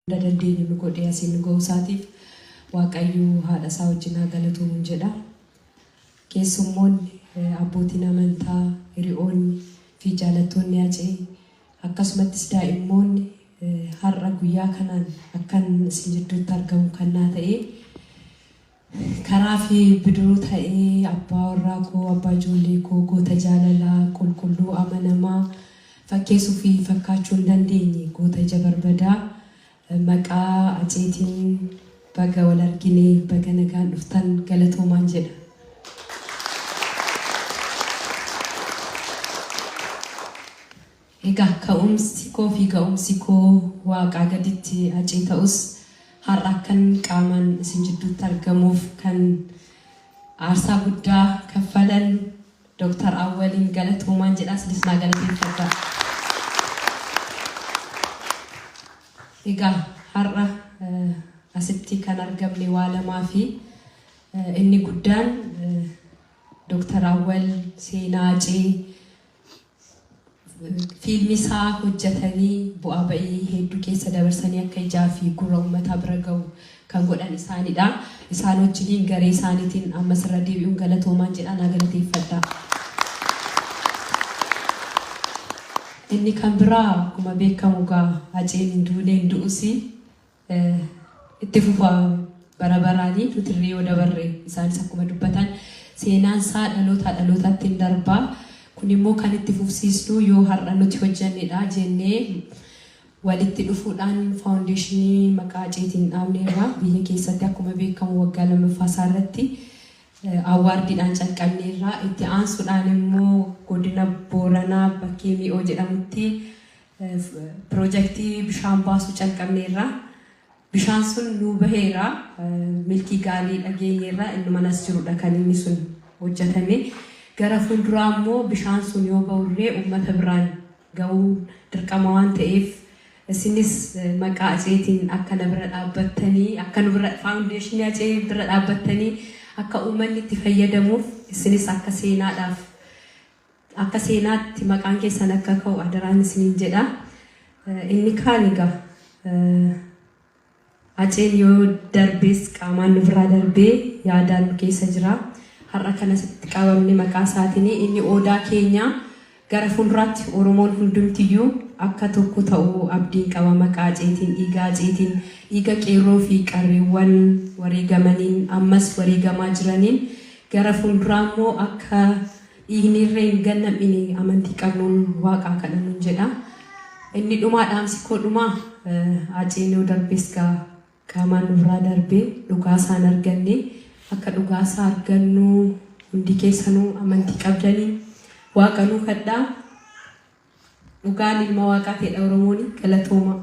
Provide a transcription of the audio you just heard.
Hunda dandeenyu nu godhee asiin nu ga'uu isaatiif Waaqayyo haadha isaa wajjin haa galatoomun jedha. Keessummoonni, abbootiin amantaa, hiri'oonni fi jaalattoonni Hacee akkasumattis daa'immoonni har'a guyyaa kanaan akkan isin jidduutti argamu kan naa ta'e karaa fi bidiruu ta'ee abbaa warraa koo, abbaa ijoollee koo, goota jaalalaa, qulqulluu, amanamaa, fakkeessuu fi fakkaachuu hin dandeenye goota ija barbadaa maqaa Haceetiin baga wal argine, baga nagaan dhuftan, galatoomaan jedha. Egaa ka'umsi koo fi ga'umsi koo Waaqaa gaditti Hacee ta'us har'a akkan qaamaan isin jidduutti argamuuf kan aarsaa guddaa kaffalan Dr. Awwaliin galatoomaan jedha isinis naa galateeffadhaa. Egaa har'a asitti kan argamne waa lamaa fi inni guddaan Dr. Awwal seenaa Hacee Fiilmii isaa hojjetanii bu'aa ba'ii hedduu keessa dabarsanii akka ijaa fi gurra uummataa bira ga'u kan godhan isaanidha. Isaan wajjiniin garee isaaniitiin ammas irra deebi'uun galatoomaan jedha naa galateeffadha. Inni kan biraa akkuma beekamu egaa Haceen hin duune hin du'usi. Itti fufa bara baraanii nutirree yoo dabarre isaanis akkuma dubbatan seenaan isaa dhalootaa dhalootatti hin darba. Kun immoo kan itti fufsiisnu yoo har'a nuti hojjannedha jennee walitti dhufuudhaan faawundeeshinii maqaa Haceetiin dhaabneerra. Biyya keessatti akkuma beekamu waggaa lammaffaa isaa irratti awwaardiidhaan calqabneerra. Itti aansuudhaan immoo godina Booranaa bakkee Mi'oo jedhamutti Pirojektii bishaan baasuu calqabneerra. Bishaan sun nuu baheera. Milkii gaarii dhageenyeerra. Inni manas jirudha kan inni sun hojjetame. Gara fuulduraa immoo bishaan sun yoo bahullee uummata biraan ga'uun dirqama waan ta'eef isinis maqaa Haceetiin akka na bira dhaabbattanii akka nu bira faawundeeshinii Hacee bira dhaabbattanii akka uummanni itti fayyadamuuf isinis akka seenaadhaaf Akka seenaatti maqaan keessan akka ka'u adaraan isiniin jedha. Inni kaan egaa Haceen yoo darbees qaamaan nu biraa darbee yaadaan nu keessa jira. Har'a kana sitti qabamne maqaa isaatiin inni odaa keenya gara fuulduraatti Oromoon hundumtiyyuu akka tokko ta'uu abdiin qaba maqaa Haceetiin dhiiga Haceetiin dhiiga qeerroo fi qarreewwan wareegamaniin ammas wareegamaa jiraniin gara fuulduraa immoo akka Dhiigni irra hin gannam'ini amantii qabnuun waaqaa kadhannun jedha. Inni dhumaa dhaamsi koo dhumaa Haceen yoo darbes gaa qaamaan nu biraa darbee dhugaa isaa hin arganne akka dhugaa isaa argannu hundi keessanuu amantii qabdanii waaqa nuu kadhaa. Dhugaan ilma waaqaa ta'edha Oromooni galatoomaa.